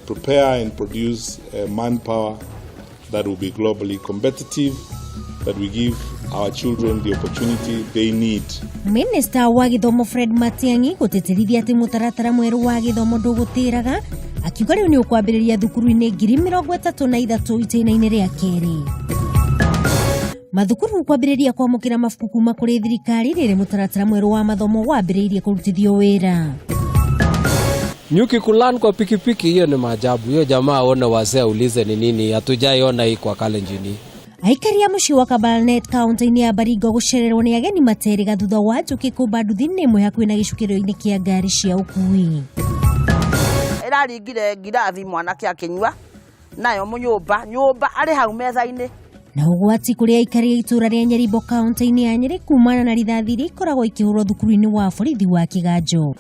prepare and produce manpower that will be globally competitive, that we give our children the opportunity they need. Minista wa gĩthomo Fred Matiang'i gũtĩtĩrithia atĩ mũtaratara mwerũ wa gĩthomo ndũgũtĩraga, akiuga rĩu nĩ ũkwambĩrĩria thukuru-inĩ 33,000 itĩna-inĩ rĩa kerĩ. Mathukuru kwambĩrĩria kwamũkĩra mabuku kuma kũrĩ thirikari rĩrĩ mũtaratara mwerũ wa mathomo wambĩrĩirie kũrutithio wĩra. Nyuki kulan kwa pikipiki, hiyo ni maajabu. Hiyo jamaa aone wazee aulize ni nini, hatujaiona hii kwa Kalenjin. Aikari a mũciĩ wa Kabarnet kaunti-inĩ ya Baringo gũcererwo nĩ ageni materĩga thutha wa njũkĩ kũmba nduthi-inĩ ĩmwe hakuhĩ na gĩcukĩro-inĩ kĩa ngari cia ũkui. Ĩraringire ngirathi mwanake akĩnyua nayo mũnyũmba nyũmba arĩ hau metha-inĩ. Na ũgwati kũrĩ aikari a itũũra rĩa Nyaribo kaunti-inĩ ya Nyĩrĩ kumana na rithathi iria ikoragwo ikĩhũrwo thukuru-inĩ wa borithi wa Kĩganjo.